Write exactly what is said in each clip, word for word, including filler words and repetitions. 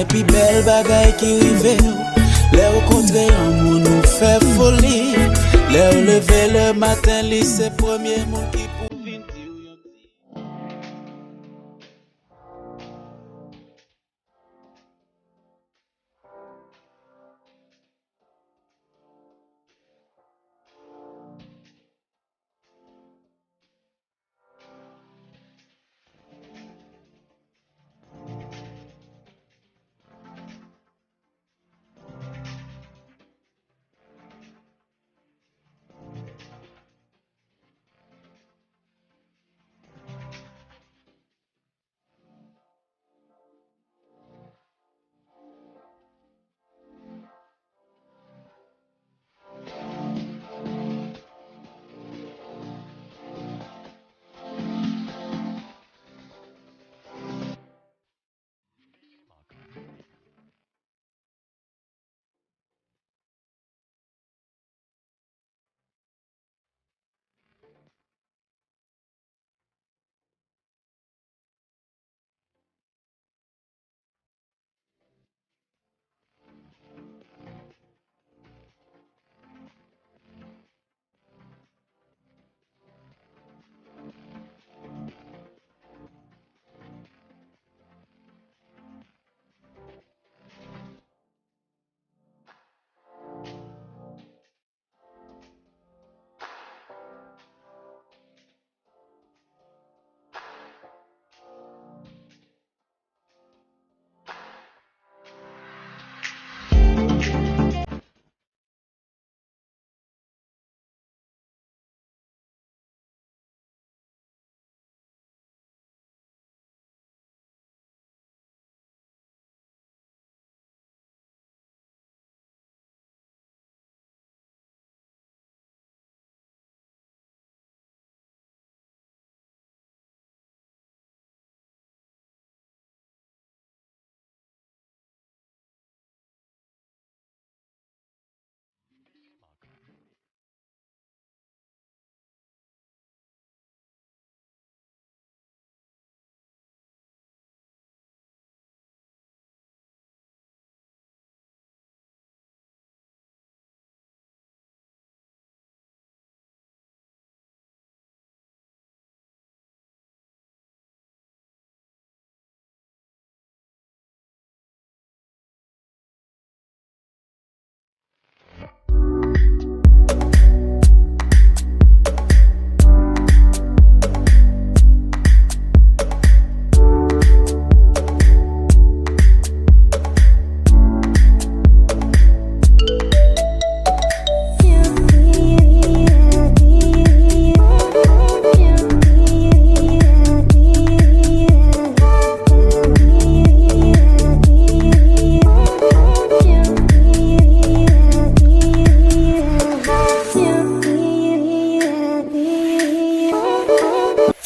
Pi bèl bagay ki rive w, lè w kontre yon moun ou fè foli. Lè w leve le maten, li se premye moun ki pou vin di w yon ti.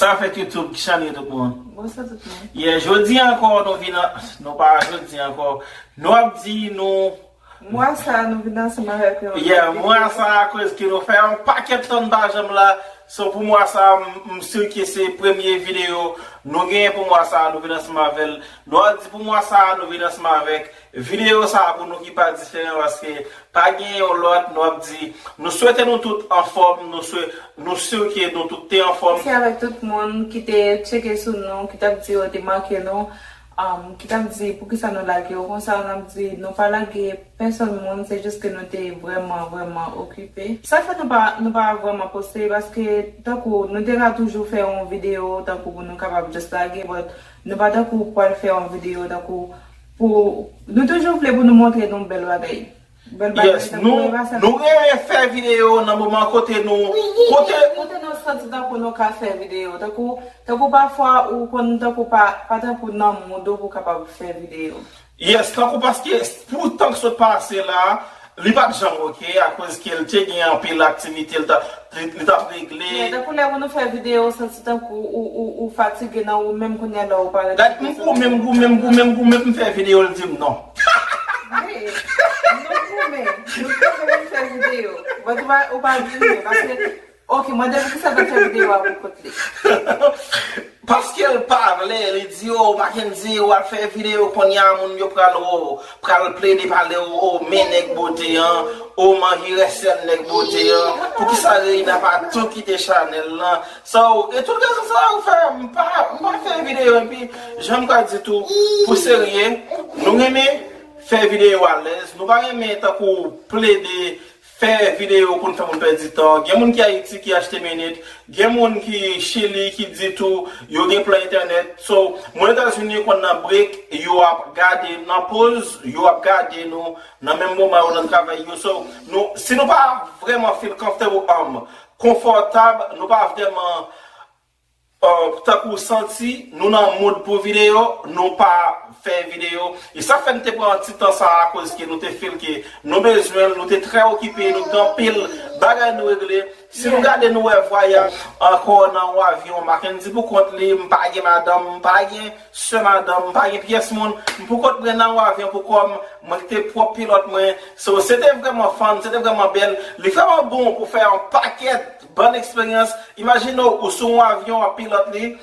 Sa fèt YouTube, ki chan ye tout moun? Bonswa tout moun. Yeah, jodi ankò nou vin an, nou pa jodi ankò, nou ap di nou Mwa sa a, nou vin ansanm avèk yon lòt videyo. Yeah, mwa sa a, akoz ke nou fè yon pakèt tan n pa janm la. So, pou mwa sa a, m, m si ke se premye videyo nou genyen pou mwa sa a, nou vin ansanm avè l. Nou ap di pou mwa sa a, nou vin ansanm avèk videyo sa a pou nou ki pa diferan, paske pa gen yon lòt, nou ap di, nou swete nou tout anfòm, nou swe-, nou si ke nou tout te anfòm. Mèsi avèk tout moun ki te tcheke sou nou, ki t ap di yo te manke nou. Um, ki t ap di, poukisa nou lage yo konsa, n ap di, nou pa lage pèsonn moun, se jis ke nou te vrèman, vrèman okipe. Sa fè nou pa, nou pa vrèman poste, paske, tankou, nou te ka toujou fè yon videyo, tankou, pou nou kapab just lage, but nou pa, tankou, pral fè yon videyo, tankou, pou, nou toujou vle pou nou montre nou bèl bagay. Bèl bagay, yes, tankou nou, nou renmen fè videyo nan moman kote nou, kote, kote nou santi tankou nou ka fè videyo, tankou, tankou pafwa ou konn tankou pa, pa tankou nan mood ou pou kapab fè videyo. Yes, tankou paske pou tan k sot pase la, li pa t janm oke, akoz ke l te gen anpil aktivite, l ta, li, li t ap regle. Men tankou lè pou nou fè videyo, ou santi tankou ou, ou, ou fatige nan ou menm kounye a la, ou pa ret. Dat m goumen, m goumen, m goumen, m goumen, m fè videyo, l di m non. Wi, nou goumen, nou goumen pou n fè videyo. But ou pa, ou pa goumen, paske, oke, mande m poukisa w t ap fè videyo a pou kont li. Paske l pa vle, li di, "O, Mackendy, w al fè videyo kounye a, moun yo pral, o, pral plede pale, o, o, men nèg bote an, o, manji rèsèl nèg bote an, poukisa Reina pa tou kite chanèl lan?" So, e tout rezon sa yo fè, m pa, m pa fè videyo, epi, jan m ka di tou, pou serye, nou renmen fè videyo alèz, nou pa renmen tankou plede fè videyo pou n fè moun pèdi tan. Gen moun ki Ayiti ki achte minit, gen moun ki Chili ki di tou yo gen plan entènèt. So, moun Etazini yo konn nan break, yo ap gade, nan poz, yo ap gade nou nan menm moman yo nan travay yo. So, nou, si nou pa vrèman feel comfortable, um, konfòtab, nou pa vrèman uh, tankou santi nou nan mood pou videyo, nou pa fè videyo. E sa fè n te pran ti tan sa a, akoz ke nou te feel ke nou bezwen l, nou te trè okipe, nou gen anpil bagay nou regle. Si nou gade, nou wè vwayaj ankò nan yon avyon, Mackendy pou kont li, m pa gen madanm, m pa gen sè madanm, m pa gen pyès moun, m pou kont mwen nan yon avyon pou kò m, mwen ki te pwòp pilòt mwen. So, se te vrèman fun, se te vrèman bèl. Li vrèman bon pou fè yon pakèt bann eksperyans. Imajine w, ou sou yon avyon, w ap pilòt li,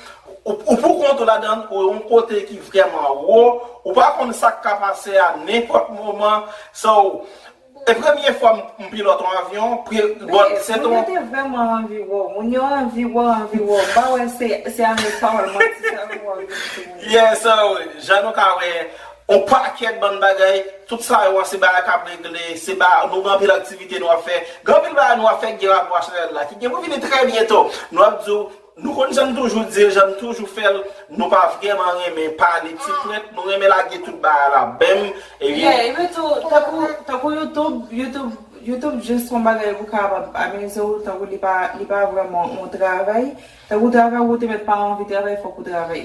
ou, ou pou kont ou ladan l, ou yon kote ki vrèman wo, ou pa konn sa k ka pase a nenpòt moman. So, e premye fwa m, m pilòt yon avyon, pre, bon, se ton. Moun yo te vrèman anvi wè w. Moun yo anvi wè w, anvi wè w. M pa wè se, se avèk pawòl manti sa yo w ap vin sou moun yo. Yeah, so, jan nou ka wè, yon pakèt bann bagay, tout sa yo a se bagay k ap regle, se ba, nou gen anpil aktivite nou ap fè, gen anpil bagay nou ap fè ki gen rapò a chanèl la, ki gen pou vini trè byento. Nou ap di w, nou konn jan m toujou di l, jan m toujou fè l, nou pa vrèman renmen pale ti prèt, nou renmen lage tout bagay la menm, epi. Yeah, epi tou, tankou, tankou YouTube, YouTube, YouTube jis yon bagay pou kapab amize w, tankou li pa, li pa vrèman yon travay. Tankou travay ou te mèt pa anvi travay, fòk ou travay.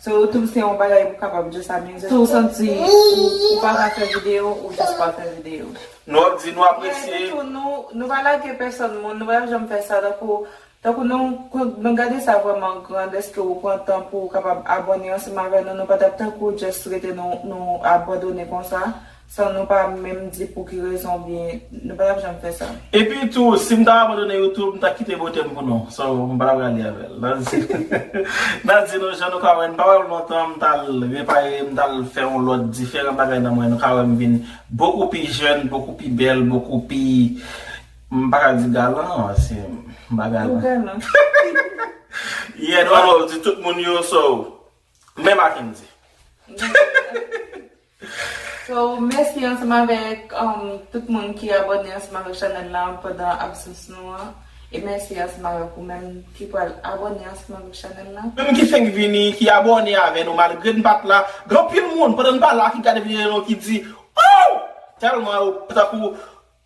So, YouTube se yon bagay pou kapab just amize. Si w santi ou, ou pa ka fè videyo, ou just pa fè videyo. Nou ap di nou apresye. Yeah, epi tou, nou, nou pa lage pèsòn moun, nou pa janm fè sa, tankou, tankou nou, nou gade sa vrèman gran, dèske ou pran tan pou ou kapab abòne ansanm avè nou, nou pa t ap tankou just rete nou, nou abandone konsa. San nou pa menm di pou ki rezon oubyen nou pa t ap janm fè sa. Epi tou, si m ta abandone YouTube, m ta kite bote m pou nou. So, m pa t ap rale avè l. Nan di, nan di nou jan nou ka wè, m pa wè l lontan, m t al repare, m t al fè yon lòt diferan bagay nan mwen. Nou ka wè m vin bokou pi jèn, bokou pi bèl, bokou pi, m pa ka di galan, paske m pa galan. Ou galan. Yeah, nou ap di tout moun yo, so, men Mackendy. So, mèsi ansanm avèk, um, tout moun ki abòne ansanm avèk chanèl la pandan absans nou an. E mèsi ansanm avèk ou menm ki pral abòne ansanm avèk chanèl la. Menm ki fenk vini, ki abòne avè nou malgre n pa t la. Gen anpil moun, pandan n pa la, ki gade videyo nou, ki di, "Oh!" Tèlman yo, tankou,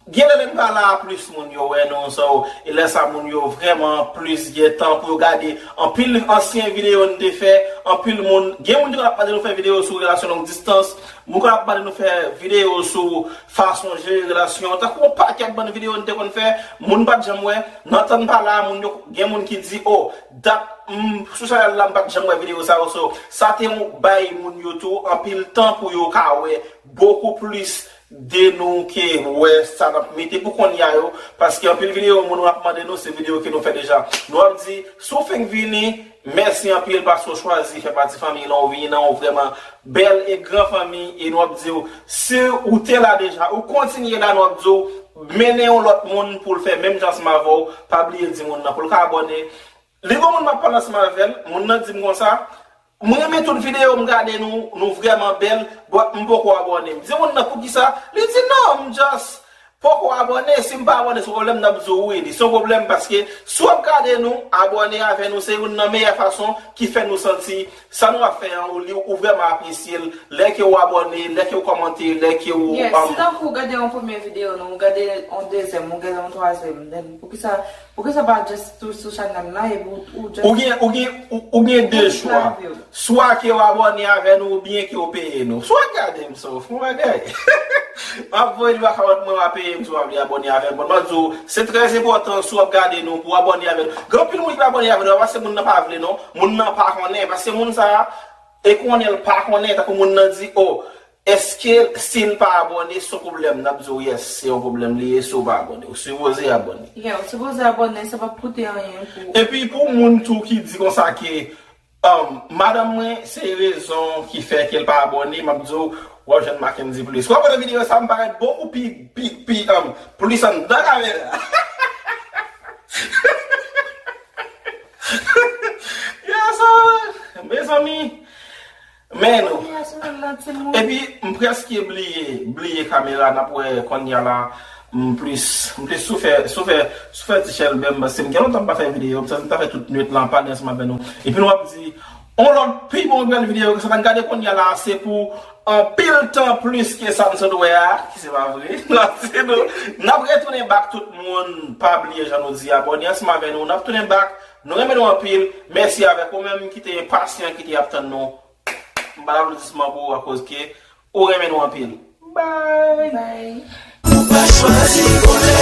Gen lè lè n pa la a, plis moun yo wè nou, so, e lè sa moun yo vrèman plis gen tan pou yo gade anpil ansyen videyo n te fè, anpil moun, gen moun ki konn ap mande nou fè videyo sou relasyon long distans, moun konn ap mande nou fè videyo sou fason jere relasyon, tankou yon pakèt bann videyo n te konn fè, moun pa t janm wè, nan tan n pa la a, moun yo, gen moun ki di, "O, dat m sou chanèl la, m pa t janm wè videyo sa yo," so, sa te yon bay moun yo tou anpil tan pou yo ka wè bokou plis de nou ke wè sa n ap mete pou kounye a yo, paske anpil videyo moun ap mande nou, se videyo ke nou fè deja. Nou ap di, si w fenk vini, mèsi anpil paske w chwazi fè pati fanmi lan, w vini nan yon vrèman bèl e gran fanmi, e nou ap di w, si w te la deja, ou kontinye la, nou ap di w, mennen yon lòt moun pou l fè menm jan ansanm avè w, pa bliye di moun nan pou l ka abòne. Li gon moun m ap pale ansanm avè l, moun nan di m konsa, "M renmen tout videyo m gade nou, nou vrèman bèl, but m poko abòne." M di moun nan, "Poukisa?" Li di, "Non, m just poko abòne, si m pa abòne, se pwoblèm?" N ap di w, "Wi, li se yon pwoblèm, paske si w ap gade nou, abòne avè nou, se youn nan meyè fason ki fè nou santi sa nou ap fè an, ou, li, ou vrèman apresye l, lè ke w abòne, lè ke w kòmante, lè ke w, yeah, um, si tankou w gade yon premye videyo nou, ou gade yon dezyèm, ou gade yon twazyèm, then poukisa Poukisa pa just tou sou chanèl la epi ou, ou just. Ou gen, ou gen, ou, ou gen de chwa. Swa ke w abòne avè nou oubyen ke w peye nou. Swa gade m sa, w fè yon bagay. M ap voye li baka wòt mwen, w a peye m si w pa vle abòne avè m. Bon, m ap di w, se trè enpòtan si w ap gade nou pou w abòne avè nou. Gen anpil moun ki pa abòne avè nou, pa paske moun nan pa vle non. Moun nan pa konnen, paske moun sa a, e konnen l pa konnen, tankou moun nan di, "O, èske si l pa abòne, se yon pwoblèm?" N ap di w, "Yes, se yon pwoblèm li ye, si w pa abòne. Ou sipoze abòne." Yeah, ou sipoze abòne, sa p ap koute anyen pou. Epi pou moun tou ki di konsa ke Um, madanm mwen, se rezon ki fè ke l pa abòne, m ap di w, w ap jwenn Mackendy plis. W ap wè nan videyo sa, m parèt bokou pi, pi, pi, um, plis anndan kamera. Yes, sir. Mezanmi, men nou. Epi, m prèske bliye, bliye kamera, n ap wè kounye a la. M plis, m plis soufè, soufè, soufè ti chèlbè m, paske m gen lontan m pa fè videyo, m santi m ta fè tout nwit lan, pale ansanm avè nou. Epi nou ap di, on lòt pi bon bèl videyo ke sa, n gade kounye a la, se pou anpil tan plis ke sa n sot wè a, ki se pa vre. N ap di nou, n ap retounen back tout moun, pa bliye jan nou di, abòne ansanm avè nou, n ap tounen back, nou renmen nou anpil, mèsi avèk ou menm ki te enpasyan, ki te ap tann nou. M ba l aplodisman pou ou akoz ke ou renmen nou anpil. Bye! Bye! Ou pa chwazi bonè,